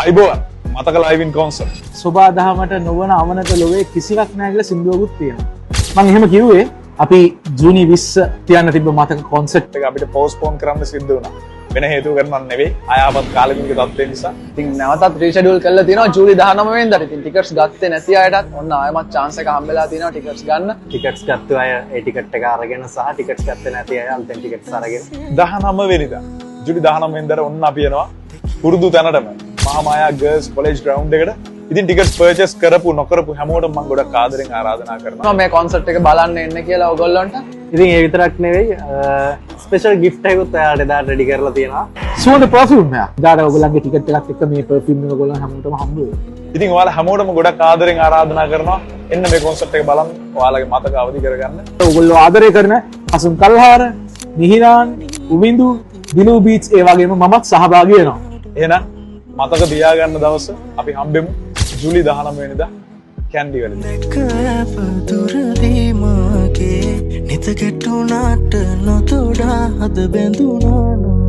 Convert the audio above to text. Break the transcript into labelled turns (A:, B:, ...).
A: අයිබෝවන්, මතක ලයිව් ඉන් කොන්සර්ට්.
B: සොබා දහමට නොවන අවනත ලොවේ කිසිවක් නෑ කියලා සින්දුවකුත් තියෙනවා. මං එහෙම කිව්වේ අපි ජූනි 20 තියන්න තිබ්බ මතක කොන්සර්ට්
A: එක අපිට පෝස්ට්පෝන් කරන්න සිද්ධ වුණා. වෙන හේතුවකට නම් නෙවෙයි, අයහපත් කාලගුණික තත්ත්වය නිසා.
C: ඉතින් නැවතත් රීෂෙඩියුල් කරලා තියෙනවා ජූලි 19 වෙනිදාට. ඉතින් ටිකට්ස් ගත්තේ නැති අයටත් ඔන්න ආයෙමත් චාන්ස් එක හම්බෙලා තියෙනවා ටිකට්ස් ගන්න.
D: ටිකට්ස් ගත්තු අය ඒ ටිකට් එක අරගෙන සහ ටිකට්ස් ගත්තේ නැති අය අලුතෙන් ටිකට්ස් අරගෙන
A: 19 වෙනිදා, ජූලි 19 වෙනිදාට ඔන්න අපි එනවා පුරුදු තැනටම, මහාමායා ගර්ල්ස් කොලෙජ් ග්‍රවුන්ඩ් එකට. ඉතින් ටිකට්ස් පර්චේස් කරපු නොකරපු හැමෝටම මම ගොඩක් ආදරෙන් ආරාධනා කරනවා
C: මේ කොන්සර්ට් එක බලන්න එන්න කියලා ඔයගොල්ලන්ට.
D: ඉතින් ඒ විතරක් නෙවෙයි, ස්පෙෂල් ගිෆ්ට් එකකුත් ඔයාලට එදාට රෙඩි කරලා තියෙනවා.
B: සුවඳ පර්ෆියුම් එකක්. එදාට ඔයගොල්ලන්ගේ ටිකට් එකත් එක්ක මේ පර්ෆියුම් එක ඔයගොල්ලන් හැමෝටම හම්බ වෙයි.
A: ඉතින් ඔයාලා හැමෝටම ගොඩක් ආදරෙන් ආරාධනා කරනවා, එන්න මේ කොන්සර්ට් එක බලන්න, ඔයාලගේ මතක අවදි කරගන්න.
B: ඔයගොල්ලෝ ආදරය කරන අසුන් කල්හාර, මිහිරාන්, උවිඳු, දිලූ බීච් ඒ වගේම මමත් සහභාගී වෙනවා.
A: එහෙනම් මතක තියාගන්න දවස, අපි හම්බෙමු ජූලි 19 වෙනිදා කැන්ඩි වලදී.
E: දැක අප දුරදී මාගේ නිත ගැටුණාට නොතොඩා හද බැඳුනා.